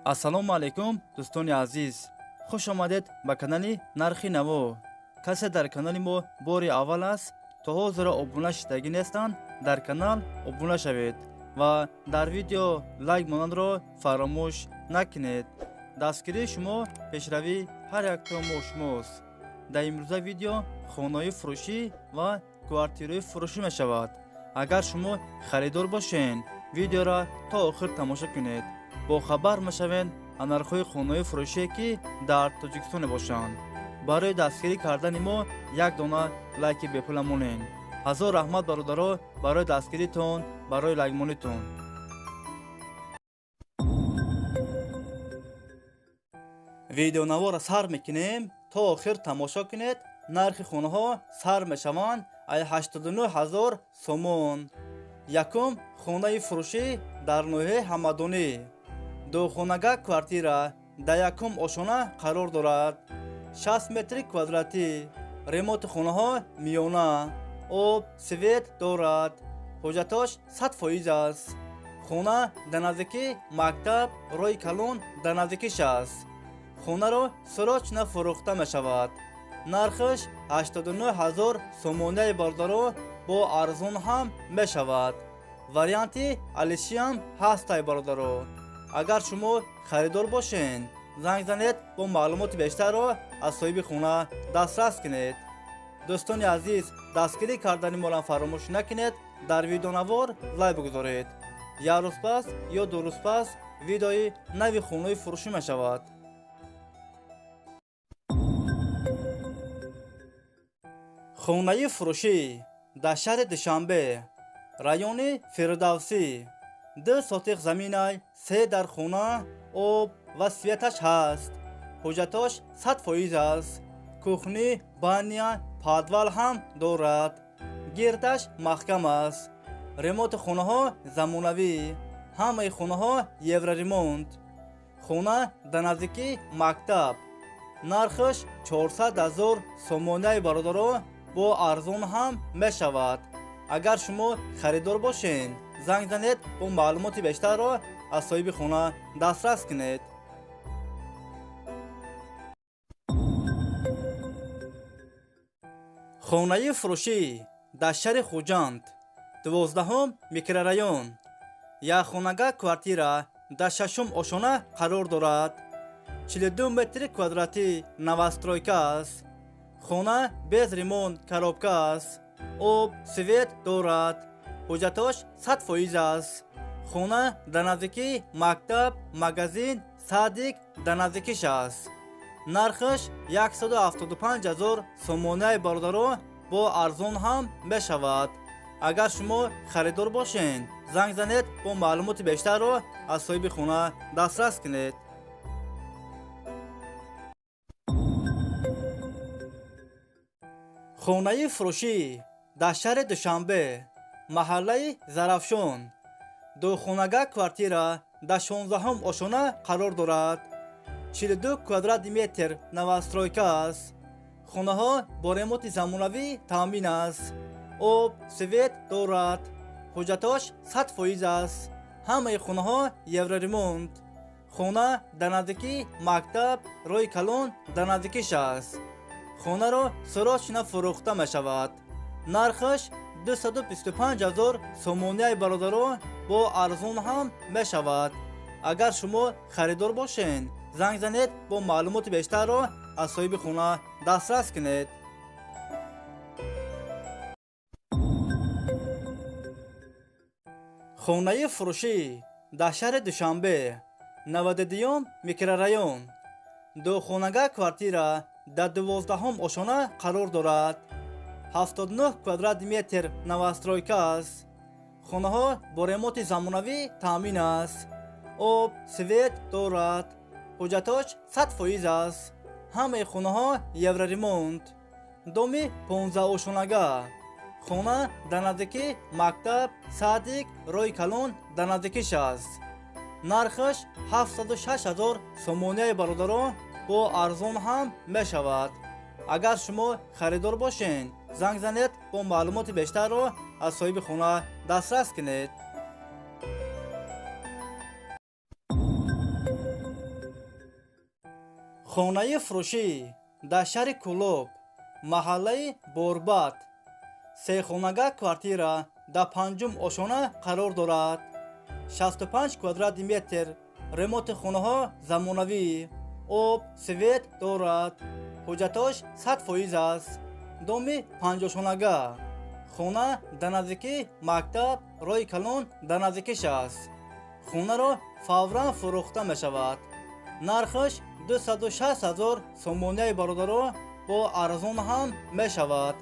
Ассалому алайкум, дӯстони азиз. Хуш омадед ба канали Нархи Наво. Касе дар канали мо бори аввал аст, то ҳозира обуна шидагӣ нестанд, дар канал обуна шавед ва дар видео лайк монандро фаромӯш накунед. Дастгирии шумо пешравии ҳар якто мо шумост. Дар имрӯза видео хонаҳои фурӯшӣ ва квартираҳои фурӯшӣ мешавад. Агар шумо харидор бошед, видеоро то охир тамошо кунед. Бохабар мешавед аз нархҳои хонаҳои фурӯшие, ки дар Тоҷикистон мебошанд. Барои дастгирӣ кардани мо як дона лайки бепула монед. Ҳазор раҳмат, бародаро, барои дастгиритон, барои лайкмонитон. Видеонаворро сар мекунем, то охир тамошо кунед. Нархи хонаҳо сар мешаванд аз 89 ҳазор сомон. Якум хонаи фурӯшӣ дар ноҳияи Ҳамадонӣ. Духонага квартира дар якум ошона қарор дорад. 60 метри квадратӣ. Ремонти хонаҳо миёна. Об, свет дорад. Ҳуҷҷатош 100% аст. Хона дар наздикии мактаб, роҳи калон дар наздикиш аст. Хонаро срочно фурӯхта мешавад. Нархаш 89 ҳазор сомонияи, бародаро, бо арзон ҳам мешавад. Варианти алишиам ҳастай, бародаро. Агар шумо харидор бошед, занг занед, бо маълумоти бештарро аз соҳиби хона дастрас кунед. Дӯстони азиз, дастгирӣ кардани моро фаромӯш накунед, дар видеонавор лайк бигузоред. Як рӯз пас ё 2 рӯз пас видеои нави хонаи фурӯшӣ мешавад. Хонаи фурӯшӣ дар шаҳри Душанбе, райони Фирдавсӣ. 2 сотиқ заминай, 3 дар хона, об ва светаш ҳаст. Ҳуҷҷатош 100% аст. Кухни, баня, подвал ҳам дорад. Гирдаш маҳкам аст. Ремонти хонаҳо замонавӣ. Ҳамаи хонаҳо евроремонт. Хона дар наздикии мактаб. Нархаш 400 ҳазор сомонияи, бародаро, бо арзон ҳам мешавад. Агар шумо харидор бошед, занг занед, бо маълумоти бештарро аз соҳиби хона дастрас кунед. Хонаи фурӯшӣ дар шаҳри Хуҷанд, 12 микрорайон. Якхонага квартира дар 6-ум ошона қарор дорад. 42 метри квадратӣ, новостройка аст. Хона без ремонт, коробка аст. Об, свет дорад. Ҳуҷҷатош 100% аст. Хона дар наздикии мактаб, магазин, садик дар наздикиш аст. Нархаш 175 ҳазор сомонияи, бародаро, бо арзон ҳам мешавад. Агар шумо харидор бошед, занг занед, бо маълумоти бештарро аз соҳиби хона дастрас кунед. Хонаи фурӯшӣ дар шаҳри Душанбе, маҳаллаи Зарафшон. Духонага квартира дар 16-ум ошона қарор дорад. 42 квадрати метр, новостройка аст. Хонаҳо бо ремонти замонавӣ таъмин аст. Об, свет дорад. Ҳуҷҷатош 100% аст. Ҳамаи хонаҳо евроремонт. Хона дар наздикии мактаб, роҳи калон дар наздикиш аст. Хонаро срочно фурӯхта мешавад. Нархаш 225 ҳазор сомонияи, бародаро, бо арзон ҳам мешавад. Агар шумо харидор бошед, занг занед, бо маълумоти бештарро аз соҳиби хона дастрас кунед. Хонаи фурӯшӣ дар шаҳри Душанбе, 92-юм микрорайон. Духонага квартира дар 12-ум ошона қарор дорад. 79 квадрат метр, новостройка аст. Хонаҳо бо ремонти замонавӣ таъмин аст. Об, свет дорад. Ҳуҷҷатош 100% аст. Ҳамаи хонаҳо евроремонт. Доми 15-ошонага. Хона дар наздикии мактаб, садик, роҳи калон дар наздикиш аст. Нархаш 706 ҳазор сомонияи, бародаро, бо арзон ҳам мешавад. Агар шумо харидор бошед, занг занед, бо маълумоти бештарро аз соҳиби хона дастрас кунед. Хонаи фурӯшӣ дар шаҳри Кӯлоб, маҳаллаи Борбад, сехонага квартира дар панҷум ошона қарор дорад. 65 квадрати метр, ремонти хонаҳо замонавӣ, об, свет дорад, ҳуҷҷатош 100% аст. Доми панҷошонага. Хона дар наздикии мактаб, роҳи калон дар наздикиш аст. Хонаро фавран фурӯхта мешавад. Нархаш 260 000 сомонияи бародаро бо арзон ҳам мешавад.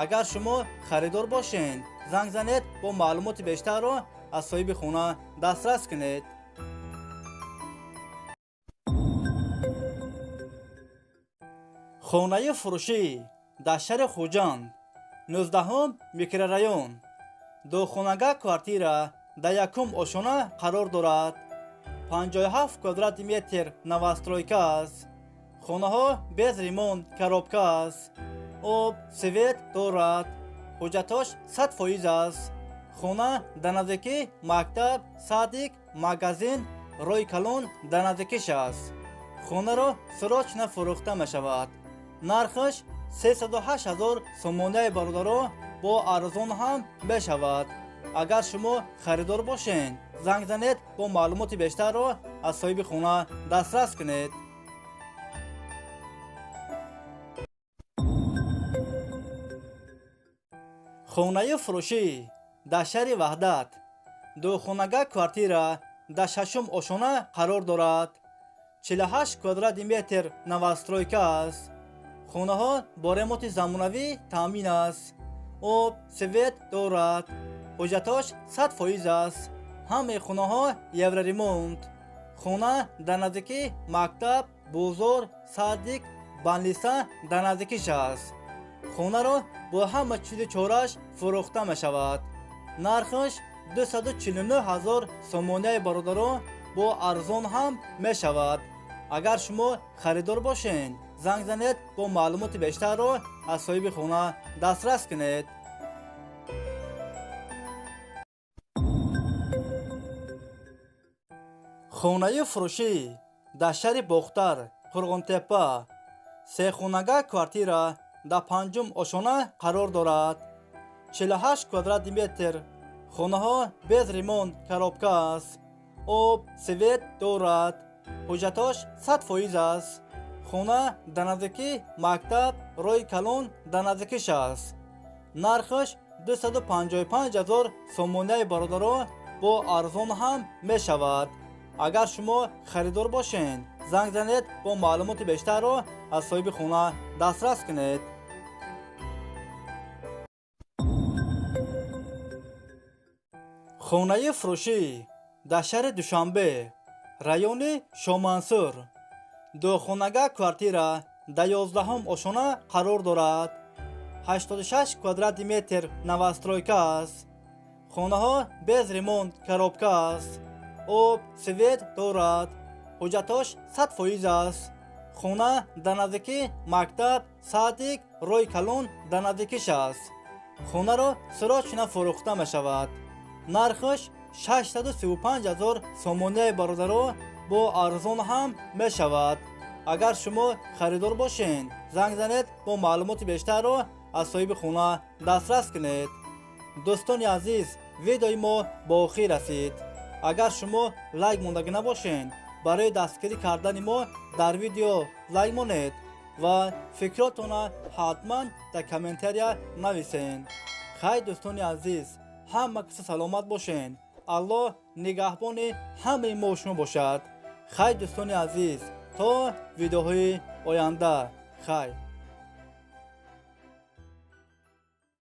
Агар шумо харидор бошед, занг занед, бо маълумоти бештарро аз соҳиби хона дастрас кунед. Хонаи фурӯшӣ дар шаҳри Хуҷанд, 19 микрорайон, духонага квартира дар якум ошона қарор дорад. 57 квадрати метр новостройка аст. Хонаҳо без ремонт, коробка аст. Об, свет дорад. Ҳуҷҷатош 100% аст. Хона дар наздикии мактаб, садик, магазин, роҳи калон дар наздикиш аст. Хонаро срочно фурӯхта мешавад. Нархаш 308 000 сомонияи бародаро бо арзон ҳам мешавад. Агар шумо харидор бошед, занг занед, бо маълумоти бештарро аз соҳиби хона дастрас кунед. Хонаи фурӯшӣ дар шаҳри Ваҳдат, духонага квартира дар шашум ошона қарор дорад. 48 квадрати метр новостройка аст. Хонаҳо бо ремонти замонавӣ таъмин аст. Об, свет дорад. Ҳуҷҷатош 100% аст. Ҳамаи хонаҳо евроремонт. Хона дар наздикии мактаб, бозор, садик, больница дар наздикиш аст. Хонаро бо ҳама чизи чораш фурӯхта мешавад. Нархаш 249 000 сомонияи бародаро бо арзон ҳам мешавад. Агар шумо харидор бошед, занг занед, бо маълумоти бештарро аз соҳиби хона дастрас кунед. Хонаи фурӯшӣ дар шаҳри Бохтар, Қурғонтеппа, сехонага квартира дар панҷум ошона қарор дорад. 48 квадрати метр. Хонаҳо без ремонт, коробка аст. Об, свет дорад. Ҳуҷҷатош 100% аст. Хона дар наздикии мактаб, роҳи калон дар наздикиш аст. Нархаш 255 000 сомонияи бародаро бо арзон ҳам мешавад. Агар шумо харидор бошед, занг занед, бо маълумоти бештарро аз соҳиби хона дастрас кунед. Хонаи фурӯшӣ дар шаҳри Душанбе, райони Шомансур, духонага квартира дар 11 ошона қарор дорад. 86 квадрати метр новостройка аст. Хонаҳо без ремонт, коробка аст. Об, свет дорад. Ҳуҷҷатош 100% аст. Хона дар наздикии мактаб, садик, роҳи калон дар наздикиш аст. Хонаро срочно фурӯхта мешавад. Нархаш 635 000 сомонияи бародаро бо арзон ҳам мешавад. Агар шумо харидор бошед, занг занед, бо маълумоти бештарро аз соҳиби хона дастрас кунед. Дӯстони азиз, видеои мо ба охир расид. Агар шумо лайк мондагӣ набошед, барои дастгирӣ кардани мо дар видео лайк монед ва фикротонро ҳатман дар комментария нависед. Хай дӯстони азиз, ҳама киса саломат бошед. Аллоҳ нигаҳбони ҳамаи мо шумо бошад. Хай дӯстони азиз, то видеоҳои оянда. Хай.